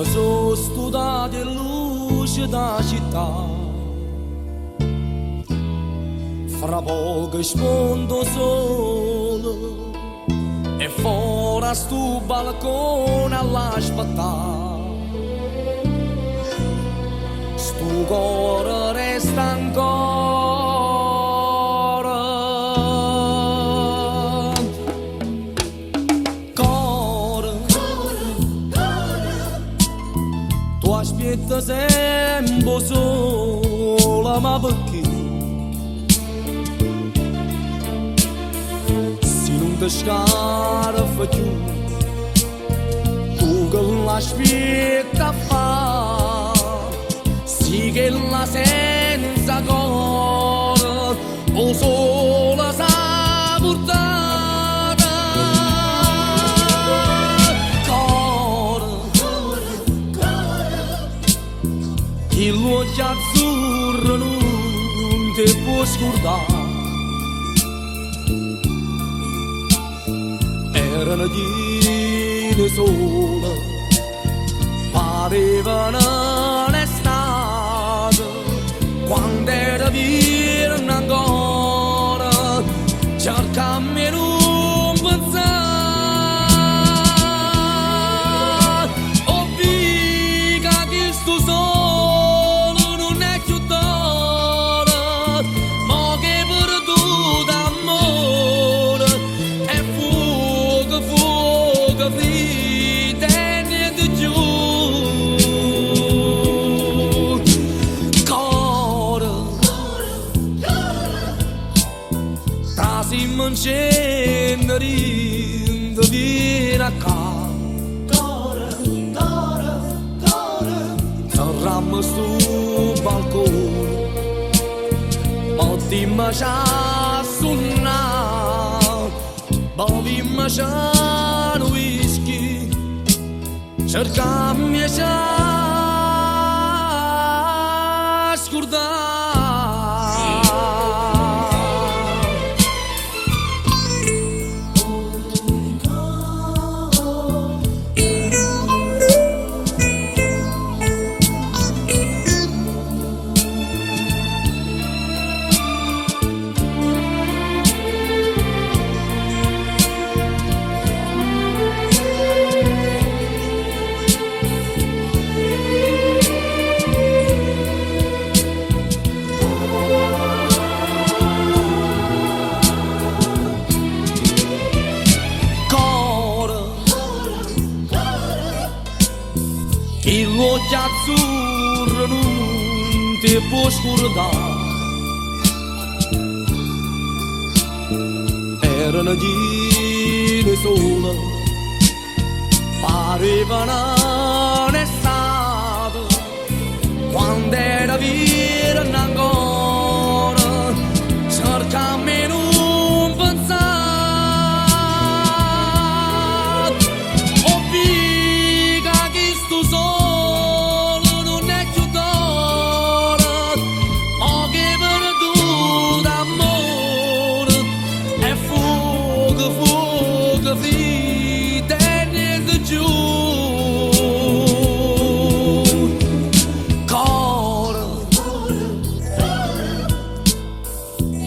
Se so' stutate 'e luce d' 'a città. Fra poco sponta 'o sole e fora a 'stu balcone a ll'aspettà. Stu core resta ancora. Core, tu aspiette sempe 'o sole, ma pecché? Si nun te scarfa cchiù, tu che l'aspiette a fà? Si chella senza core 'o sole s'ha purtata. Core, chill'uocchie azzurre nun te può scurdà. Erano chine 'e sole, parevano l'estate, quando era vierno ancora, cercammo 'e nun penzà. O vi' ca chistu sole nun è cchiù d'oro, mo ch'hê perduto ammore, è fuoco, fuoco friddo e niente cchiù. Core, trasimmoncenne dinto, viene a ccà. Nzerrammo stu balcone, mettimmoce a sunnà, bevimmoce nu whisky, cercammo 'e ce scurdà. Core, chill'uocchie azzurre nun te può scurdà. Erano chine 'e sole, parevano n'estate, quando era vierno ancora, cercammo 'e nun penzà. O vi' ca chistu sole nun è cchiù d'oro, mo ch'hê perduto ammore, è fuoco, fuoco friddo e niente cchiù. Core,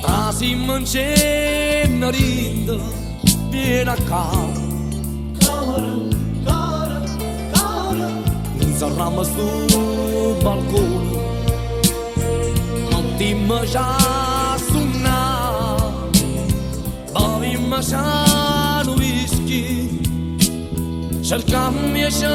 trasimmoncenne dinto, viene a ccà. Nzerrammo stu balcone, mettimmoce a sunnà, bevimmoce nu whisky, cercammo 'e ce